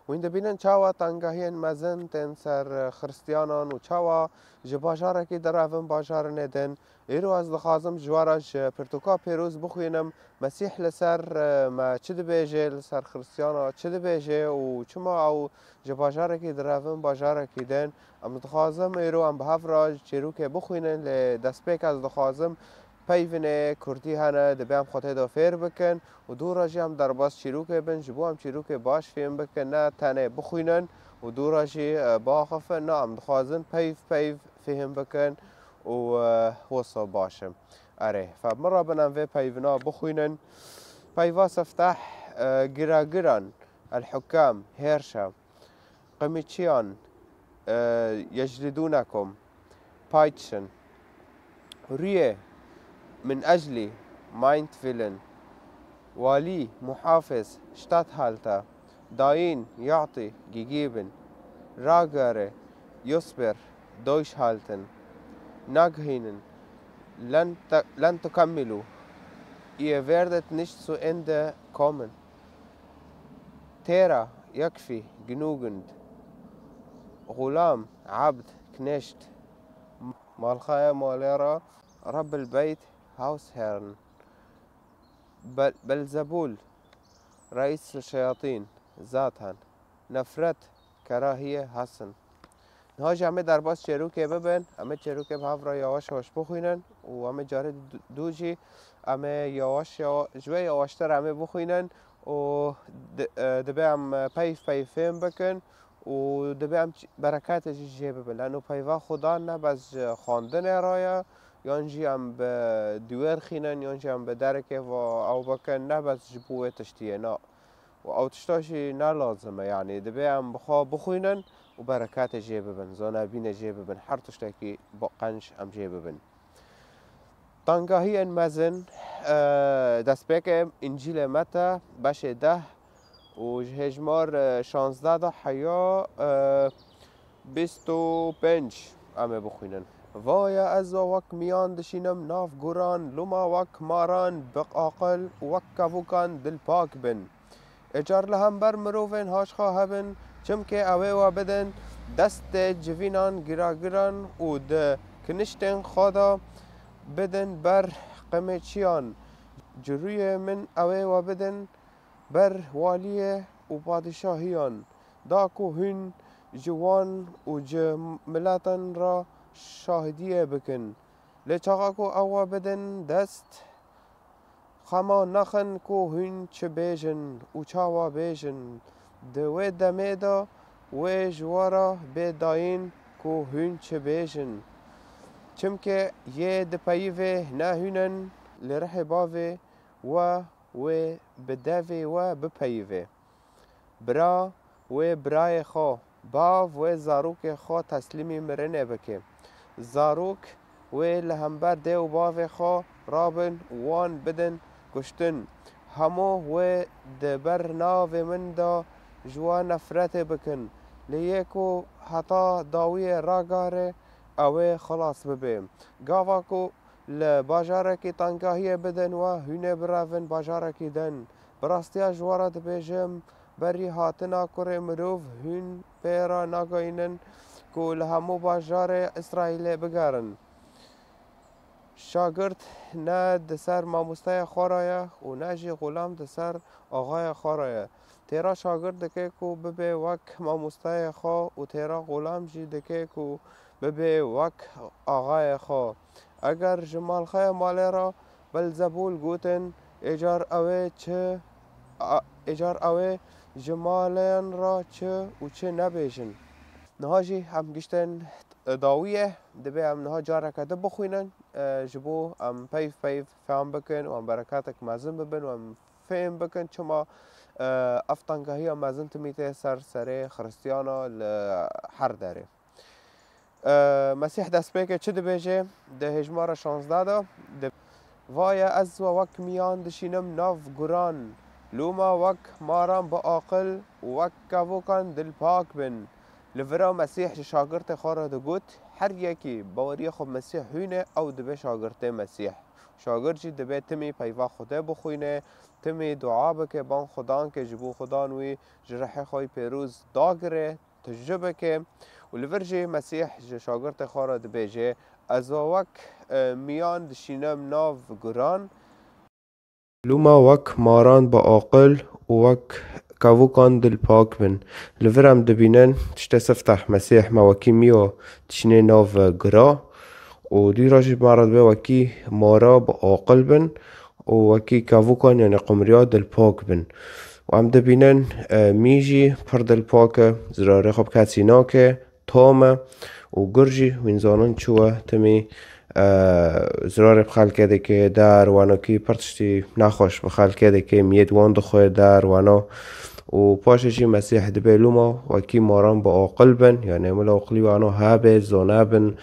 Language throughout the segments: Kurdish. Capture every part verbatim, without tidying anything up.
Hûn dibînin çawa tengahiyên mezin tên ser xiristiyanan û çawa ji bajarekî direvin bajarinê din. Îro ez dixwazim ji we re ji pirtûka pêroz bixwînim. Mesîh li ser, e, me çi dibêje, li ser xiristiyana çi dibêje û çima ew ji bajarekî direvin bajarekî din. Em dixwazim îro em bi hev re çîrokê bixwînin, lê destpêk ez dixwazim peyvînê kurdî hene, dibe em xwe tê de fêr bikin û dû re jî em derbas çîrokê bin, ji bo em çîrokê baş fêm bikin, ne tenê bixwînin û dû re jî, e, biaxifin. Na, em dixwazin peyv peyv fêm bikin û, e, wisa baş e. Erê, fe min re bin em vê peyvîna bixwînin. Peyva sifteh, e, giragiran, el-hukam, hêrşa. قميشيان، آه، يجلدونكم، peitschen. Ruhe, من أجلي، meinetwillen. Wali, muhafız, Statthalter. Dayin, يعطي، gegeben. Ragare, يصبر، durchhalten. Nachhinein، لن ت-، لن تكملوا، ihr werdet nicht zu Ende kommen. Têra، يكفي، genügend. Xulam، عبد، Knecht. Malxaya malê re، رب البيت، Hausherrn. Bel-، Belzebul، رئيس الشياطين، Satan. Nefret، kerahiye، hassen. Niha jî em ê derbas çêrokê bibin, em ê çêrokê bi hev re yawaş yawaş bixwînin û em ê carê du-, dû jî em ê yawaş yawa-, ji wê yawaştir em ê bixwînin û di-, e, dibe em peyv peyv fêm bikin û dibe em ç-, bereketê jî jê bibin. Lano peyva Xudan ne bes ji xwendinê re ye, yan jî em bi dûyê rixînin, yan jî em bi derekê ve ew bikin, ne bes ji bo wê tiştiyê, na. û ew tişta jî ne lazim e, yanî dibe em bi xwe bixwînin û bereketê jê bibin, zonebînê jê bibin, her tiştekî bi qenc em jê bibin. Tengahiyên mezin, e, destpêkê Încîlê Mete, beşê deh û ji hêjmar, e, şazdeh de heya, e, bîst û pênc em ê bixwînin. Vaye ez wek miyan dişînim nav guran, loma wek maran bi aqil û wek kevûkan dilpak bin. Êcar li hember mirovên haşxa hebin, çimkê ew ê we bidin destê civînan giragiran û di kiniştên xwe de bidin ber qimêçiyan. Ci rûyê min ew ê we bidin ber waliyê û padîşahiyan, da ku hûn ji wan û ji miletan re şahidiyê bikin. Lê çaxa ku ew we bidin dest, xema nexin ku hûn çi bêjin û çawa bêjin. Di wê demê de wê ji we re bê dayîn ku hûn çi bêjin. Çimkê yê dipeyivê ne hûn in, lê rihê Bavê we wê bi devê we bipeyivê. Bira wê birayê xwe, bav wê zarokê xwe teslîmî mirinê bike. Zarok wê li hember dê û bavê xwe rabin û wan bidin kuştin. Hemû wê di ber navê min de ji we nefretê bikin. Lê yê ku heta dawiyê ragare, ew ê xilas bibe. Gava ku li bajarekî tengahiyê bidin we, hûn ê birevin bajarekî din. Bi rastiya ji we re dibêjim, berî hatina Kurê Mirov hûn pê re nagihînin ku li hemû bajarê Îsraîlê bigerin. Şagirt ne di ser mamosteya xwe re ye û ne jî xulam di ser axaya xwe re ye. Têra şagirt dike ku bibe wek mamosteyê xwe û têra xulam jî dike ku bibe wek axayê xwe. Eger ji malxeya malê re Belzebûl gotin, êcar ew ê çi, a-, êcar ew ê ji maleyan re çi û çi nebêjin. Niha jî em giştin dawiyê, dibe em niha careke din bixwînin, e, ji bo em peyv peyv fam bikin û em bereketek mezin bibin û em fêm bikin çima, e, ev tengahiya mezin timî tê ser serê Xiristiyana li her derê. E, Mesîh destpêkê çi dibêje? Di hêjmara şazdeh de di-, Vaye ez we wek miyan dişînim nav guran, loma wek maran bi aqil û wek kevokan dilpak bin. Li vira Mesîh ji şagirtê xwe re digot, her yekî baweriya xwe bi Mesîh hûne, ew dibe şagirtê Mesîh. Şagird jî divê timî peyva Xwedê bixwîne, timî dua bike, ban Xudan ke ji bo Xudan wî ji rihê xwe yî pêroz dagire, tijî bike. Û li vir jî Mesîh ji şagirtê xwe re dibêje, Ez we wek, e, miyan dişînim nav guran. Lûma wek maran bi aqil û wek kevûkan dilpak bin. Li vir em dibînin tiştê sifteh Mesîh me wekî miyo dişînê nav gira û dî re jî me re dibe wekî mara bi aqil bin û wekî kevûkan, yanî qumriya dilpak bin. Û em dibînin, e, mî jî pir dilpak e, zirarê xwe bi kesî nake, tam e û gur jî wîn zanin çi we timî, e, zirarê bi xelkê dike der, wanokî pir tiştî nexweş bi xelkê dike, miyê di wan dixwe der, wana. Û paşê jî Mesîh dibe lûma wekî maran bi aqil bin, yanî mila aqilî wana hebe, zane bin,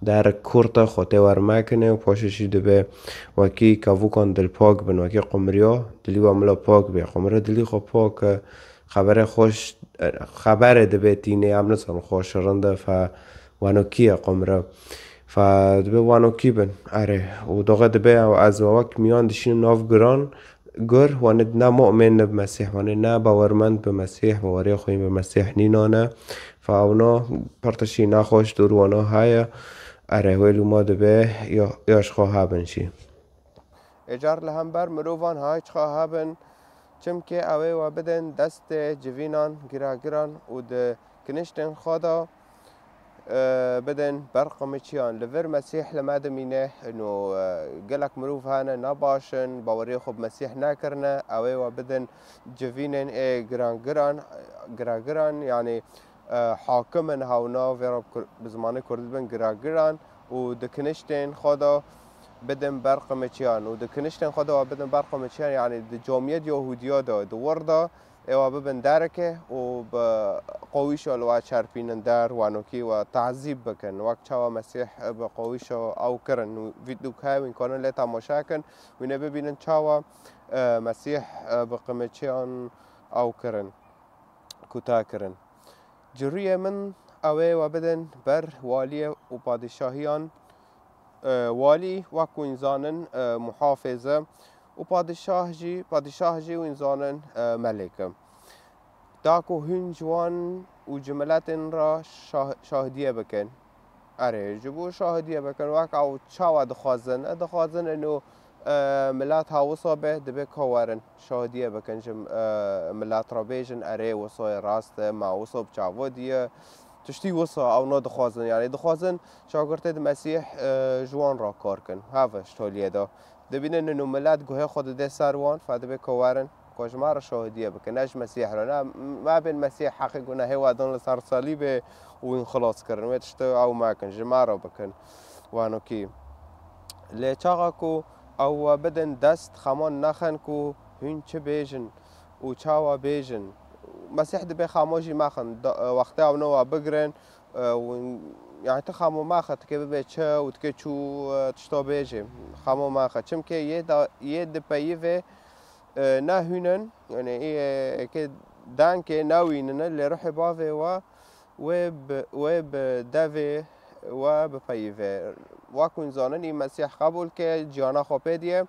derek kurt e, xwe tê wer mekine û paşê jî dibe wekî kevûkan dilpak bin, wekî qumriya dilî we mila pak bê. Qumriya dilî xwe pak e, xeberê xweş, xeberê dibe tînê, em nizanin xweş rind e, fe wanokî ye qumre. Fe dibe wanokî bin. Erê, û doxe dibe ez we wek miyan dişînim nav guran, gur, wanê ne mu'min ne bi Mesîh, wanê ne bawermend bi Mesîh, baweriya xwe yên bi Mesîh nînane. Fe ewna pir tiştî nexweş dûr wana heye. Erê, wê lûma dibe ya, ya ji xwe hebin jî. Êcar li hember mirovan hay çiqa hebin, çimkî ew ê we bidin destê civînan giragiran û di kiniştên xwe de, e, bidin ber qimiçiyan. Li vir Mesîh li me dimîne, ino, e, gelek mirov hene nebaş in, baweriyê xwe bi Mesîh nekirine, ew ê we bidin civînên ê girangiran, giragiran, yanî, e, hakim in hewna, vê re bi kur-, bi zimanê kurdî dibin giragiran û di kiniştên xwe de bidin ber qimiçiyan û di kiniştên xwe de we bidin ber qimiçiyan, yanî di camiyet Yahûdiya de, di wir de ê we bibin dereke û bi qawîşa li we çerpînin der, wanokî we tazîb bikin. Wek çawa Mesîh bi qawîşa ew kirin. Vîdyoke wîn kanin lê temaşe kin, wînê bibînin çawa, e, Mesîh, e, bi qimiçiyan ew kirin. Kuta kirin. Ci rûyê min ew ê we bidin ber waliyê û padîşahiyan, e, walî wek hûn zanin, e, muhafêz e û padîşah jî, padîşah jî hûn zanin, e, melêk e. Da ku hûn ji wan û ji miletên re şah-, şahidiyê bikin. Erê, ji bo şahidiyê bikin, wek ew çawa dixwazin? E, dixwazin ino, e, milet ha wisa be, dibe ka werin, şahidiyê bikin ji, e, milet re bêjin, erê, wisa ye rast e, me wisa bi çavan diye. Tiştî wisa ew ne dixwazin, yanî dixwazin şagirtê di Mesîh, e, ji wan re kar kin. Heve ji toliyê de. Dibînin ino milet guhê xwe dide ser wan, fe dibe ka werin. Ku ji me re şahidiyê bikin, ne ji Mesîh re, ne, me bên Mesîh heqê gunehê we dan li ser salîbê û wîn xilas kirin. Wê tiştê ew mekin, ji me re bikin. Wanokî. Lê çaxa ku ew we bidin dest, xeman nexin ku hûn çi bêjin û çawa bêjin. Mesîh dibê xema jî mexin, da-, wextê ew ne we bigirin, e, û, yani, tu xemo mexe, tu kê bibe çi û tu kê çû, e, tişta bêjê. Xemo mexe. Çimkê yê da-, yê dipeyivê, e, ne hûn in, yani, ê, ê, kê dengê newînine, lê ruhê bavê we wê bi, wê bi devê we bipeyive. Wek hûn zanin, î Mesîh qebûl ke, ciyana xwe pê diye.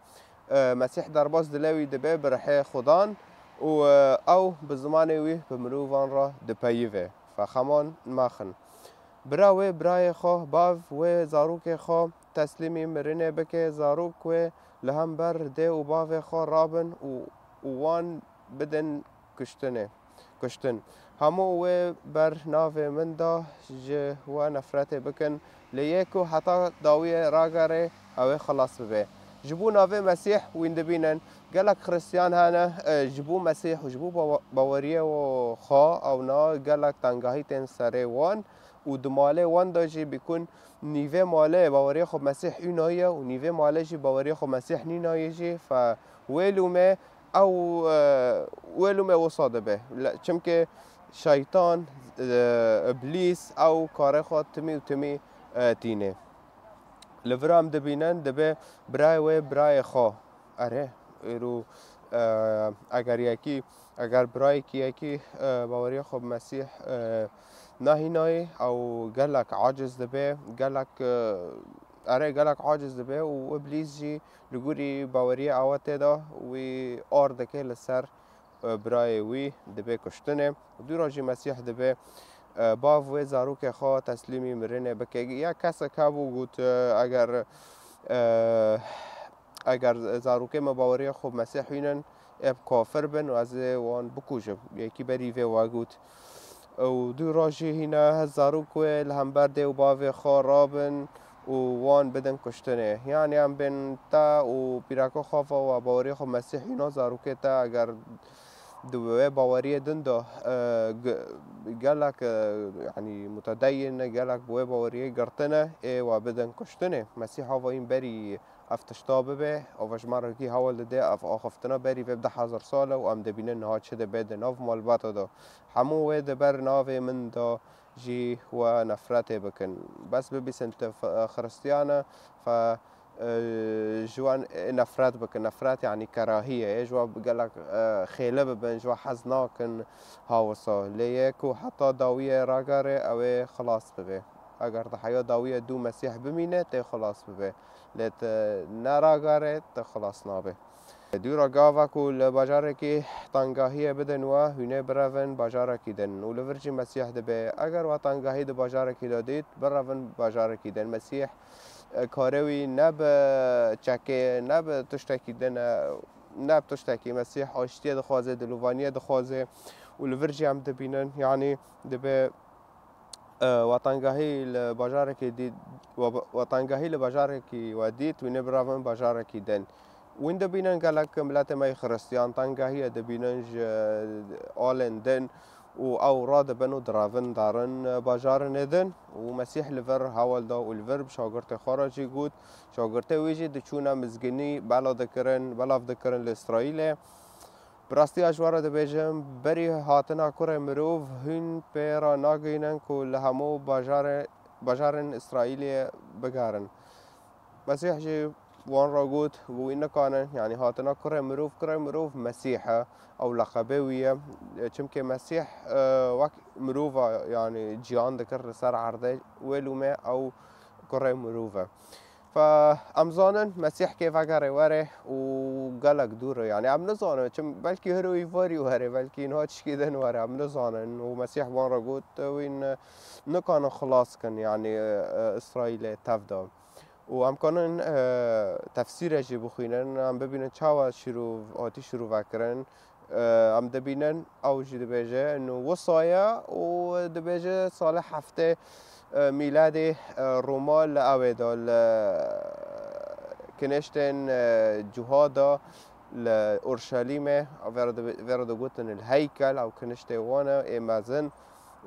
E, Mesîh derbas dilê wî dibe bi rihê Xudan û, e, ew bi zimanê wî bi mirovan re dipeyive. Fexeman mexin. Bira wê birayê xwe, bav wê zarokê xwe teslîmî mirinê bike, zarok wê li hember dê û bavê xwe rabin û, û wan bidin kuştinê, kuştin. Hemû wê ber navê min de ji we nefretê bikin, lê yê ku heta dawiyê ragere, ew ê xilas bibe. Ji bo navê Mesîh wîn dibînin, gelek Xristiyan hene, e, ji bo Mesîh û ji bo bawa-, baweriyê xwe ewna gelek tengahî tên serê wan û di malê wan de jî bikun nîvê malê baweriyê xwe Mesîh înayî ye û nîvê malê jî baweriyê xwe Mesîh nînayî jî, fe wê lûmê ew, e, wê lûmê wisa dibe. Le-, çimkê şeytan, e, îblîs ew karê xwe timî û timî, e, tîne. Li vir em dibînin, dibe birayê wê birayê xwe. Erê, îro, e, eger yekî, eger birayekî yekî, e, baweriya xwe bi Mesîh, e, nahînayê, ew gelek aciz dibe, gelek, e, Erê gelek aciz dibe û Îblîs jî li gorî baweriyê awe tê de wî ar dike li ser, e, birayê wî, dibe kuştinê. Dûra jî Mesîh dibe, e, bav wê zarokê xwe teslîmî mirinê bike. Ya kesek hebû got, e, eger, e, eger zarokê me baweriyê xwe bi Mesîh hînin, ê bi kafir bin û ez ê wan bikujim. Yekî berî vê we got. Û dûra jî hîne zarok wê li hember dê û bavê xwe rabin û wan bidin kuştinê. Yanî em bên te û pîreka xwe ve we baweriyê xwe Mesîh hîna zarokê te eger di wê baweriyê din de, e, ge-, gelek, e, yanî mutedeyyin ne, gelek bi wê baweriyê girtine, ê we bidin kuştinê. Mesîh ava hîn berî ev tişta bibe, ava ji me re gî hewl dide, ev axiftina berî vê bi du hezar sal e û em dibînin niha çi dibe di nav malbata de. Hemû wê di ber navê min de jî we nefretê bikin. Bes bibîsin tu f-, Xiristiyan e, fe, e, ji wan, e, nefret bikin. Nefret yanî kerahiye. Ê ji we gelek, e, xêle bibin, ji we hez nakin hawisa. Lê yê ku heta dawiyê ragere, ew ê xilas bibe. Eger di heya dawiyê dû Mesîh bimîne, tê xilas bibe. Lê tu neragere, tu xilas nabe. Dûra gava ku li bajarekî tengahiyê bidin we, hûnê birevin bajarekî din û li vir jî Mesîh dibe. Eger we tengahî di bajarekî de dît, birevin bajarekî din. Mesîh, e, karê wî ne bi çekê, ne bi tiştekî din e, ne bi tiştekî. Mesîh aştiyê dixwaze, dilovaniyê dixwaze û li vir jî em dibînin. Yanî dibe, e, we tengahî li bajarekî dît, we, we tengahî li bajarekî we dît, hûnê birevin bajarekî din. Hûn dibînin gelek miletê me yê Xiristiyan tengahiyê dibînin ji alên din û ew radibin û direvin derin bajarinê din û Mesîh li vir hewl da û li vir bi şagirtê xwe re jî got, şagirtê wî jî diçûne mizginî bela dikirin, belav dikirin li Îsraîlê. Bi rastî ez ji we re dibêjim, berî hatina Kurê Mirov hûn pê re nagihînin ku li hemû bajarê-, bajarên Îsraîlê bigerin. Mesîh jî wan re got, got, wî nikanin, yanî hatina Kurê Mirov, Kurê Mirov Mesîh e, ew leqebê wî ye. Çimkî Mesîh, e, wek mirov e, yanî ciyan dikir li ser erdê, wê lûmê ew Kurê Mirov e. Fe em zanin Mesîh kê vegere were û gelek dûr e. Yanî em nizanin, çim belkî hiro îvarî were, belkî niha tişkî din were, em nizanin. Û Mesîh wan re got, wî ni-, nikanin xilas kin, yanî, e, Îsraîlê tev de. Û em kanin, e, tefsîre jî bixwînin, em bibînin çawa şîrov hatî şîrove kirin. E, em dibînin, ew jî dibêje, inu wisa ye û dibêje salê heftê, e, mîladî, e, Roma li ewê de, li kiniştên, e, cuha de, li Urşelîmê, vê re dibe-, vê re digotin il heykel, ew kiniştê wan e, ê mezin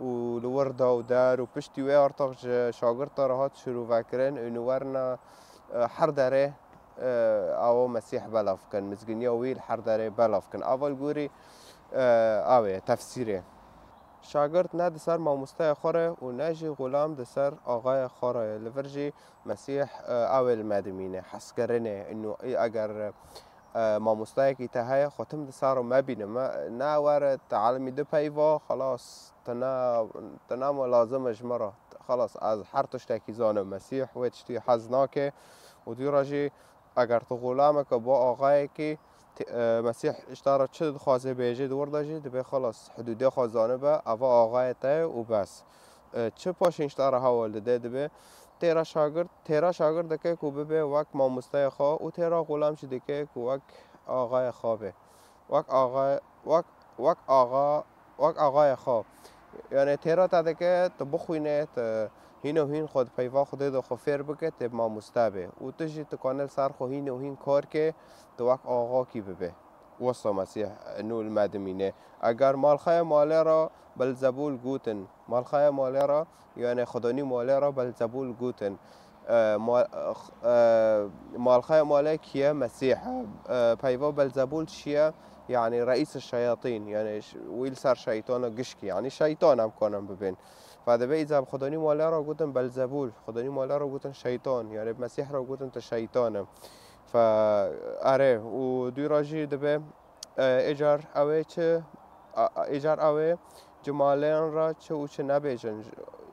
û li wir da û der û piştî wê artaq ji şagirta re hat şîrove kirin, û werna, e, her derê, e, ew Mesîh belav kin, mizginiya wî li her derê belav kin. Ava li gorî, e, ew ê tefsîrê. Şagirt ne di ser mamosteyê xwe re û ne jî xulam di ser axayê xwe re ye. Li vir jî Mesîh, e, ew ê li me dimîne, hezkirinê, inu, eger, e, mamosteyekî te heye, xwe tim di ser re mebîne. Me, ne were, te elimî di peyva, xelas, te ne, te ne me lazim e ji me re. Xelas, ez her tiştekî zanim. Mesîh wê tiştî hez nake û dû re jî eger tu xulameke bo axayekî, te-, e, Mesîh ji te re çi dixwaze bêje, di wir de jî dibe xelas, hidûdê xwe zanibe, eva axayê te ye û bes. E, çi paşîn ji te re hewl dide, dibe têra şagirt, têra şagirt dike ku bibe wek mamosteyê xwe û têra xulam jî dike ku wek axayê xwe be. Wek axa, wek, wek axa, wek axayê xwe. Yanî têra te dike, tu bixwîne, tu hîn û hîn xwe di peyva Xwedê de xwe fêr bike, tu mamoste be. Û tu jî tu kanî li ser xwe hîn û hîn kar ke, tu wek axakî bibe. Wisa Mesîh nû li me dimîne. Eger malxeya malê re Belzebûl gotin, malxeya malê re, yanî xwedanî malê re Belzebûl gotin. E, ma-, e, malxeya malê kî ye? Mesîh e. E, peyva Belzebûl çi ye? Yanî reîs şeyatîn, yanî ş-, wî li ser şeytana gişkî, yanî şeytan em kanin bibên. Fe dibe îca bi xwedanî malê re gotin Belzebûl, xwedanî malê re gotin şeytan, yanî bi Mesîh re gotin tu şeytan e. Fe erê, û dû re jî dibe, e, êcar ew ê çi, a, a, êcar ew ê ji malên re çi û çi nebêjin.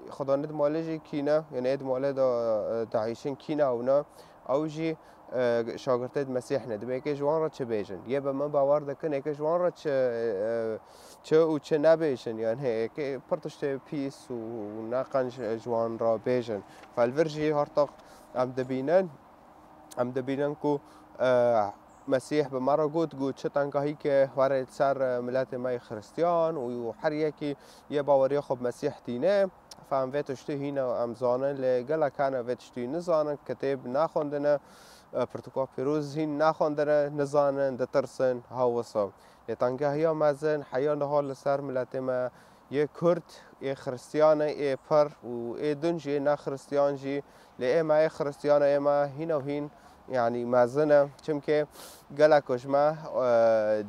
Xwedanê di malê jî kî ne, yanî ê di malê de, e, dahîşin kî ne ew ne, ew jî, e, şagirtê di Mesîh ne. Dibê yekê ji wan re çi bêjin? Yê bi min bawer dikin, yekê ji wan re çi, e, çi û çi nebêjin? Yanî yekê pir tiştê pîs û neqenc ji wan re bêjin. Felvir jî her tax em dibînin, em dibînin ku, e, Mesîh bi me re got, got, çi tengahî ke were li ser, e, miletê me yê Xiristiyan û her yekî yê baweriya xwe bi Mesîh tîne. Fe em vê tiştî hîne em zanin, lê gelek hene vê tiştî nizanin, kitêb naxwendine, e, pirtûka pîroz hîn naxwendine, nizanin, ditirsin, ha wisa. Lê tengehiya mezin heya niha li ser miletê me yê Kurd, ê Xiristiyan e, ê pir û ê din jî, ê ne Xiristiyan jî, lê ê me ê Xiristiyan e, ê me hîn û hîn, yanî mezin e. Çimkê gelek ji me, e,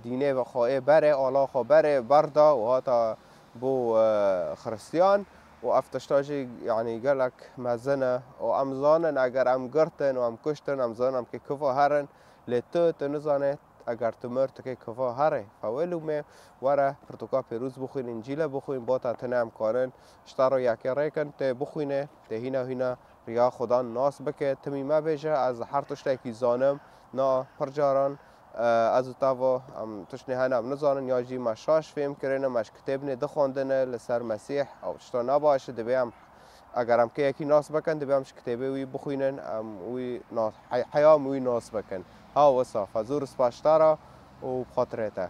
dînê xwe ê berê, ala xwe berê, berda û hata bû, e, Xiristiyan û ev tişta jî, yanî gelek mezin e û em zanin, eger em girtin û em kuştin, em zanin em kê kiva herin, lê tu, tu nizanê, eger tu mir, tu kê kiva herê. Fe wê lûmê were pirtûka pêrûz bixwîn, Încîle bixwîn, bo te tune em karin ji te re yekê rêkin, tê bixwîne, tê hîna hîna riya Xudan nas bike, timî mebêje, ez her tiştekî zanim, na pir caran, e, ez û te va, em tiştê hene em nizanin, ya jî me şaş fêm kirine, me ji kitêbinê dixwendine li ser Mesîh, ew tişta ne baş e, dibê em, eger em keyekî nas bikin, dibê em ji kitêbê wî bixwînin, em wî nas, hey-, heya em wî nas bikin. Ha wisa, fe zor spas ji te re û bi xatirê te.